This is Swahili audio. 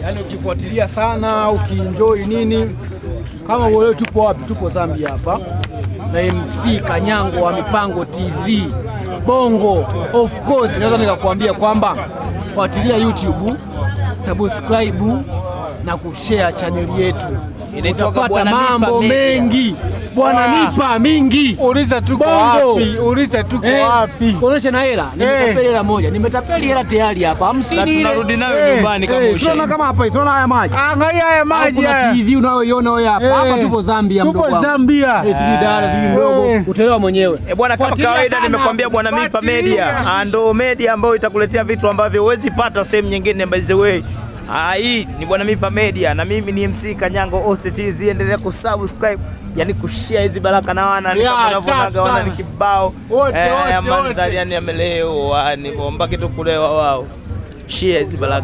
Yaani ukifuatilia sana, ukienjoy nini, kama uelewe tupo wapi, tupo Zambia hapa na MC Kanyango wa Mipango TZ Bongo. Of course naweza nikakwambia kwamba fuatilia YouTube, subscribe na kushare channel yetu, Inaitwa utapata Bwana Mipa mambo Media. Mengi. Bwana Mipa mingi. Uliza tuko Bongo. wapi? Uliza tuko wapi? Kuonesha na hela, nimetapeli hela moja, nimetapeli hela tayari hapa 50 Na ile. tunarudi nayo nyumbani kama Tunaona ushahidi. kama hapa, tunaona haya maji. Angalia haya Au maji kuna haya. TV unayoiona wewe hapa. Hapa tupo Zambia, Tupo mdogo wangu. Zambia. Sijui dara, sijui mdogo, utaelewa mwenyewe. E bwana, kama Fuatilia kawaida sana. nimekwambia Bwana Mipa Fuatilia. Media ndo media ambayo itakuletea vitu ambavyo huwezi pata sehemu nyingine. By the way, hii ni Bwana Mipa Media na mimi ni MC Kanyango Host TZ. Endelea kusubscribe, yani kushare hizi baraka na wana ni kama Yeah, unavyonaga safi wana sana. ni kibao. Wote, wote, Ya mandhari wote. yani yamelewa, ni bomba kitu kulewa wao. Share hizi baraka.